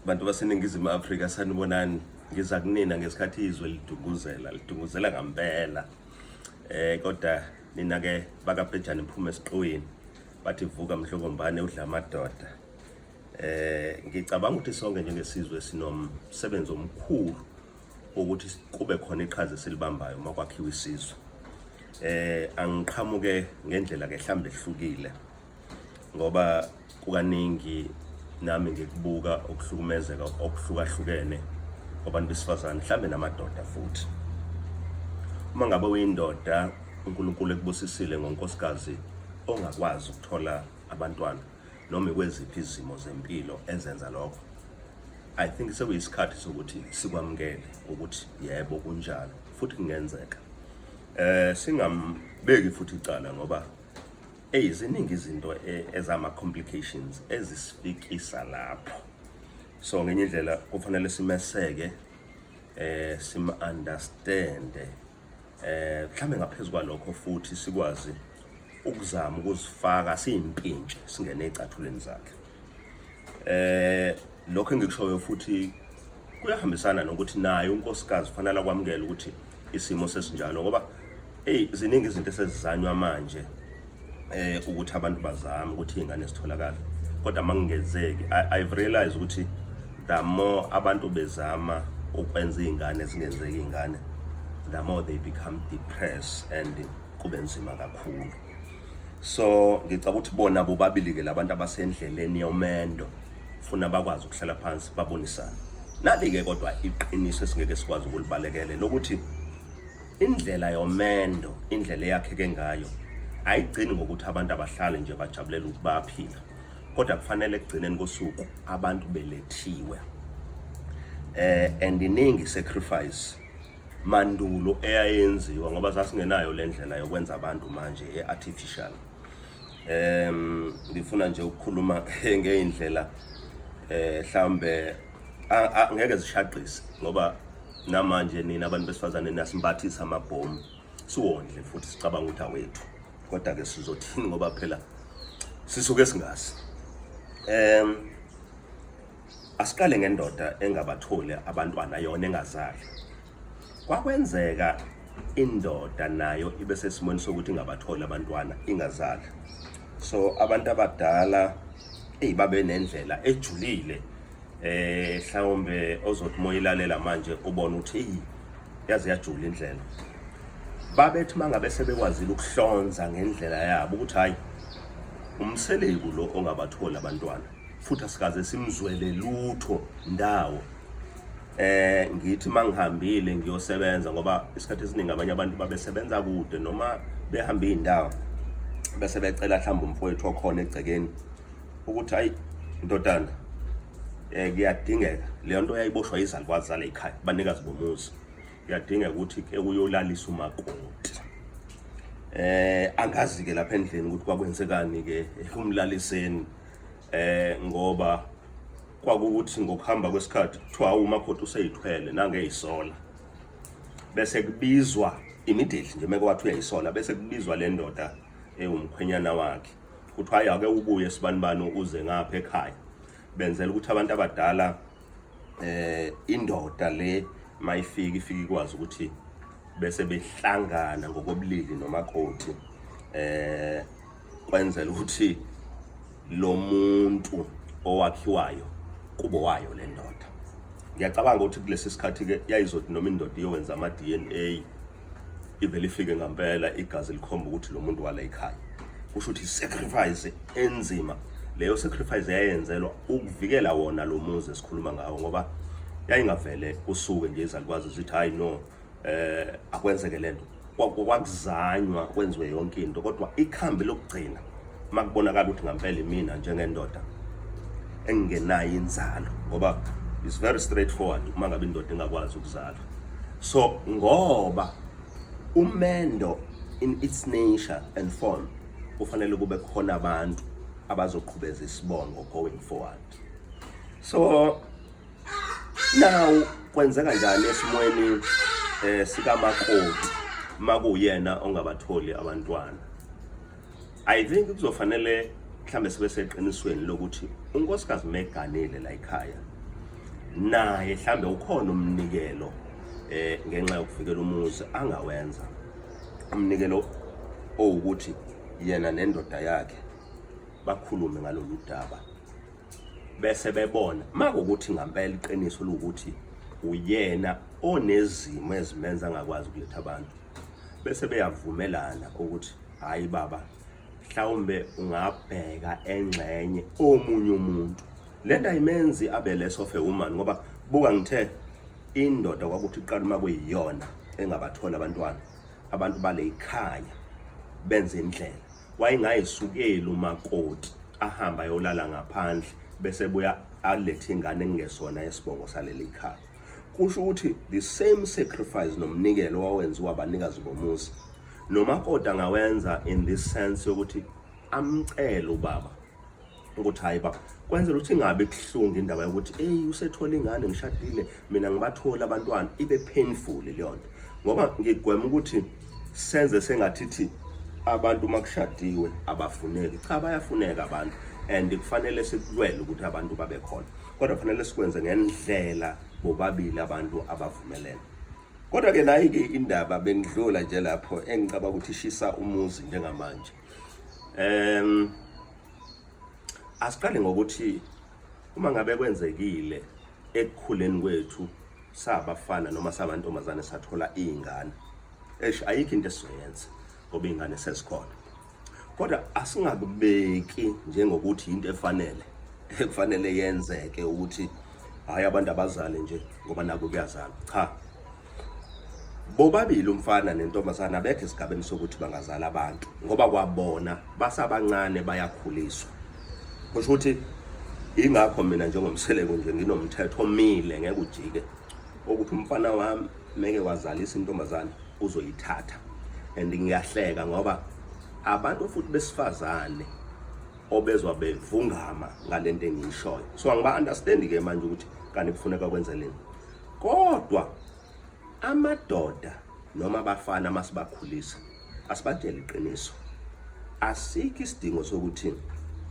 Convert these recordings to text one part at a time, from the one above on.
Bantu baseNingizimu Afrika, sanibonani. Ngiza kunina ngesikhathi izwe lidunguzela, lidunguzela ngampela. Kodwa nina ke bakaBhejane phuma esiqwini. Bathi vuka mhlokombane udla amadoda. Ngicabanga ukuthi sonke njengesizwe sinomsebenzi omkhulu ukuthi kube khona iqhaza esilibambayo uma kwakhiwa isizwe. Angiqhamuke ngendlela ke mhlambe ehlukile, ngoba kukaningi nami ngikubuka ukuhlukumezeka okuhlukahlukene kwabantu besifazane, mhlambe namadoda futhi. Uma ngabe uyindoda, uNkulunkulu ekubusisile ngonkosikazi ongakwazi ukuthola abantwana, noma ikweziphi izimo zempilo ezenza lokho, I think sekuyisikhathi sokuthi sikwamukele ukuthi yebo, kunjalo futhi kungenzeka. Singambeki futhi icala, ngoba ey, ziningi izinto ezama complications ezisifikisa lapho. So ngenye indlela kufanele simeseke, sim understand, mhlambe ngaphezulu kwalokho futhi sikwazi ukuzama ukuzifaka siyimpintshi, singene ecathulweni zakhe. Lokho engikushoyo futhi kuyahambisana nokuthi naye unkosikazi kufanele akwamukele ukuthi isimo sesinjalo, ngoba hey, ziningi izinto esezizanywa manje ukuthi abantu bazame ukuthi izingane zitholakale, kodwa makungenzeki. I've realized ukuthi the more abantu bezama ukwenza izingane, zingenzeki izingane, the more they become depressed and kube nzima kakhulu. So ngicabanga ukuthi bona bobabili ke labantu abasendleleni yomendo funa bakwazi ukuhlala phansi babonisane. Nali-ke kodwa iqiniso esingeke sikwazi ukulibalekele lokuthi indlela yomendo, indlela eyakheke ngayo, ayigcini ngokuthi abantu abahlale nje bajabulela ukuthi bayaphila, kodwa kufanele ekugcineni kosuku abantu belethiwe. And iningi sacrifice mandulo eyayenziwa, ngoba sasingenayo le ndlela yokwenza abantu manje e-artificial. Ngifuna nje ukukhuluma ngeyindlela mhlambe ngeke zishaqise, ngoba namanje nina abantu besifazane nasimbathisa amabhomu, siwondle futhi sicabanga ukuthi awethu, kodwa ke sizothini, ngoba phela sisuke singazi. Asiqale ngendoda engabatholi abantwana, yona engazali. Kwakwenzeka indoda nayo ibe sesimweni sokuthi ingabatholi abantwana ingazali. So abantu abadala eyi babe nendlela ejulile, mhlawumbe ozothi moyilalela manje ubone ukuthi eyi, yaze yajula indlela. Babethi mangabe sebekwazile ukuhlonza ngendlela yabo ukuthi hayi, uMseleku lo ongabatholi abantwana, futhi asikaze simzwele lutho ndawo, ngithi mangihambile ngiyosebenza, ngoba isikhathi esiningi abanye abantu babesebenza kude noma behamba iy'ndawo, bese becela mhlawumbe umfowethu okhona egcekeni ukuthi hayi ndodana, kuyadingeka leyo nto yayiboshwa izalukwazi zale ekhaya, banikazi bomuzi, kuyadingeka ukuthi ke uyolalisa umakoti. Angazi ke lapha endlini ukuthi kwakwenzekani ke ekumlaliseni, ngoba kwakukuthi ngokuhamba kwesikhathi kuthiwa umakoti useyithwele nangeyisola, bese kubizwa immediately nje meke wathi uyayisola, bese kubizwa le ndoda ewumkhwenyana wakhe, kuthiwa hayi, ake ubuye sibanibani, uze ngapha ekhaya. Benzela ukuthi abantu abadala, indoda le mayifika, ifika ikwazi ukuthi bese behlangana ngokobulili nomakoti, kwenzela ukuthi lo muntu owakhiwayo kubo wayo le ndoda. Ngiyacabanga ukuthi kulesi sikhathi ke yayizothi noma indoda iyowenza ama-DNA, ivele ifike ngampela igazi likhomba ukuthi lo muntu wala ekhaya. Kusho ukuthi sacrifice enzima leyo, sacrifice yayenzelwa ukuvikela wona lo muzi esikhuluma ngawo, ngoba yayingavele usuke nje izalukwazi zithi hayi no, akwenzeke lento. Kwakuzanywa kwenziwe yonke into, kodwa ikhambi lokugcina makubonakala ukuthi ngampela imina njengendoda engingenayo inzalo, ngoba it's very straightforward uma ngabe indoda ingakwazi ukuzala. So ngoba umendo in its nature and form kufanele kube khona abantu abazoqhubeza isibongo going forward. So now kwenzeka njani esimweni sikamakoti makuyena ongabatholi abantwana? I think kuzofanele mhlambe sibe seqinisweni lokuthi unkosikazi meganile la ekhaya. Naye mhlambe ukhona umnikelo ngenxa yokuvikela umuzi angawenza, umnikelo owukuthi yena nendoda yakhe bakhulume ngalolu daba bese bebona makuwukuthi ngampela iqiniso lukuthi uyena onezimo ezimenza angakwazi ukuletha abantu, bese beyavumelana ukuthi hayi baba, mhlawumbe ungabheka engxenye omunye umuntu. Lento ayimenzi abe less of a woman, ngoba buka, ngithe indoda kwakuthi iqala uma kuyiyona engabathola abantwana, abantu bale ikhaya benze indlela. Wayengayisukeli umakoti ahamba ayolala ngaphandle bese buya alethe ingane engesona esibongo saleli khaya. Kusho ukuthi the same sacrifice nomnikelo owawenziwa abanikazi bomuzi, nomakoti angawenza in this sense yokuthi amcele ubaba ukuthi hayi baba, kwenzela ukuthi ingabi kuhlungu indaba yokuthi eyi, usethola ingane, ngishadile mina, ngibathola abantwana, ibe painful leyo nto. Ngoba ngigwema ukuthi senze sengathithi abantu uma kushadiwe abafuneki. Cha, bayafuneka abantu and kufanele sikulwele ukuthi abantu babe khona, kodwa kufanele sikwenze ngendlela bobabili abantu abavumelene. Kodwa-ke nayi-ke indaba, bengidlula nje lapho, engicabanga ukuthi ishisa umuzi njengamanje. Asiqale ngokuthi uma ngabe kwenzekile ekukhuleni kwethu sabafana noma samantombazane sathola iy'ngane, eish, ayikho into esizoyenza ngoba iy'ngane sezikhona. Kodwa asingakubeki njengokuthi into efanele ekufanele yenzeke ukuthi hhayi, abantu abazali nje ngoba nabo kuyazalwa. Cha, bobabili umfana nentombazane abekho esigabeni sokuthi bangazala abantu, ngoba kwabona basabancane, bayakhuliswa. Kusho ukuthi ingakho mina njengoMseleku nje nginomthetho omile, ngeke ujike, ukuthi umfana wami meke wazalisa intombazane uzoyithatha. And ngiyahleka ngoba abantu futhi besifazane obezwa bevungama ngalento engiyishoyo, so angiba understand ke manje ukuthi kanti kufuneka kwenzeleni. Kodwa amadoda noma abafana masibakhulisa, asibatshele iqiniso, asikho isidingo sokuthi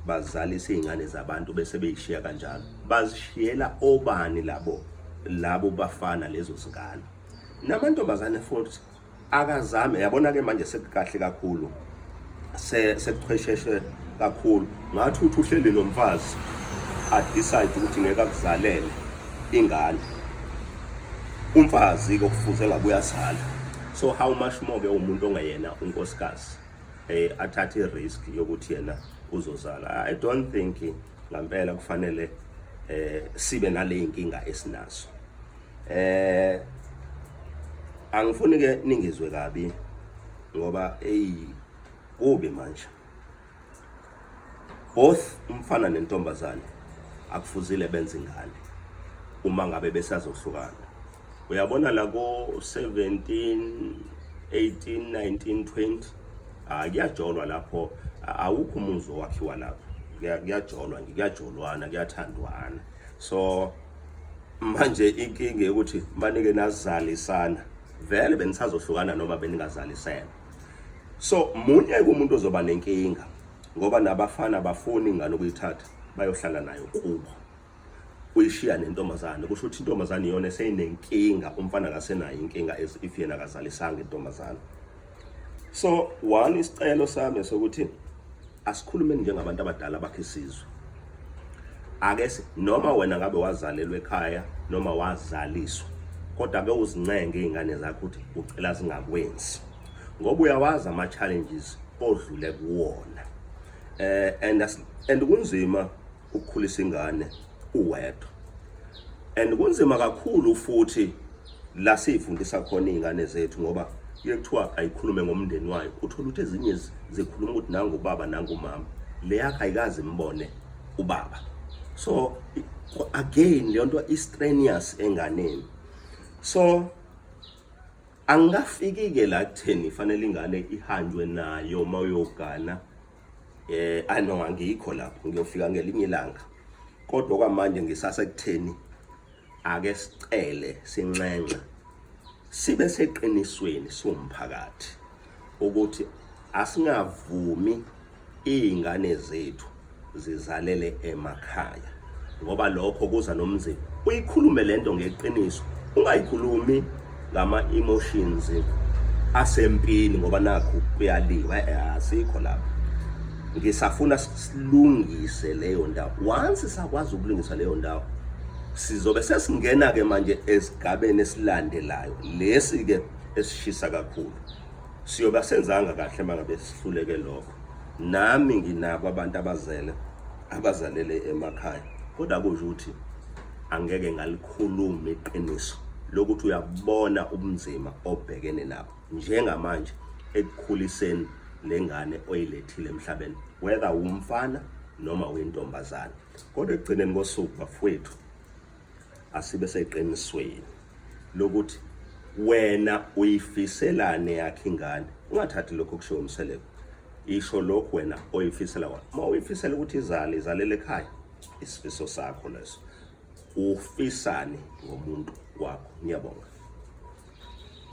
bazalise iy'ngane zabantu bese beyishiya kanjalo. Bazishiyela obani labo bafana lezo zingane? Namantombazane futhi akazame. Yabona-ke manje sekukahle kakhulu, sekuchwesheshe kakhulu. Ngathi uthi uhleli nomfazi, a-decide ukuthi ngeke akuzalele ingane, umfazi-ke okufuze ngabe uyazala. So how much more-ke umuntu ongeyena unkosikazi athathe i-risk yokuthi yena uzozala? I don't think ngampela kufanele sibe nale inkinga esinazo. Angifuni ke ningizwe kabi ngoba ey, kubi manje. Both umfana nentombazane akufuzile benze ingane uma ngabe besazohlukana. Uyabona la ko 17, 18, 19, 20, ah, kuyajolwa lapho, awukho umuzi owakhiwa lapho. Kuyajolwa nje, kuyajolwana, kuyathandwana. So manje inkinga ukuthi manike nazalisana, vele benisazohlukana noma beningazalisene. So munye umuntu ozoba nenkinga, ngoba nabafana bafuni ingane ukuyithatha bayohlala nayo kubo, uyishiya nentombazane. Kusho ukuthi intombazane iyona eseyinenkinga, umfana akasenayo inkinga as if yena akazalisanga intombazane. So one, isicelo sami sokuthi asikhulumeni njengabantu abadala bakhe isizwe. Ake noma wena ngabe wazalelwa ekhaya noma wazaliswa, kodwa ake uzincenge iy'ngane zakho ukuthi ucela zingakwenzi, ngoba uyawazi ama-challenges odlule kuwona. And kunzima ukukhulisa ingane uwedwa, and kunzima kakhulu futhi la siyifundisa khona iy'ngane zethu, ngoba kuye kuthiwa ayikhulume ngomndeni wayo, uthola ukuthi ezinye zikhuluma ukuthi nangu ubaba, nangu umama, le yakho ayikaze imbone ubaba. So again leyo nto i-strenuous enganeni. So angikafiki-ke la kutheni fanele ingane ihanjwe nayo uma uyogana. Ano, angikho lapho, ngiyofika ngelinye ilanga. Kodwa kwamanje ngisasekutheni ake sicele, sinxenxe, sibe seqinisweni siwumphakathi ukuthi asingavumi iy'ngane zethu zizalele emakhaya, ngoba lokho kuza nomzimba. Uyikhulume lento ngeqiniso, ungayikhulumi ngama emotions asempini ngoba nakhu kuyaliwa. Asikho lapho, ngisafuna silungise leyo ndawo. Once sakwazi ukulungisa leyo ndawo, sizobe sesingena ke manje esigabeni esilandelayo lesi ke esishisa kakhulu. Siyoba senzanga kahle mangabe sihluleke lokho. Nami nginabo abantu abazele, abazalele emakhaya, kodwa kusho ukuthi angeke ngalikhuluma iqiniso lokuthi uyabona ubunzima obhekene nabo njengamanje ekukhuliseni lengane oyilethile emhlabeni, whether umfana noma uyintombazane. Kodwa ekugcineni kosuku, bafowethu, asibe seqinisweni lokuthi wena uyifiselane yakhe ingane. Ungathathi lokho kushiwo uMseleku, isho lokhu wena oyifisela kona. Uma uyifisela ukuthi izale, izalele ekhaya, isifiso sakho leso. Ufisani ngomuntu wakho? Ngiyabonga.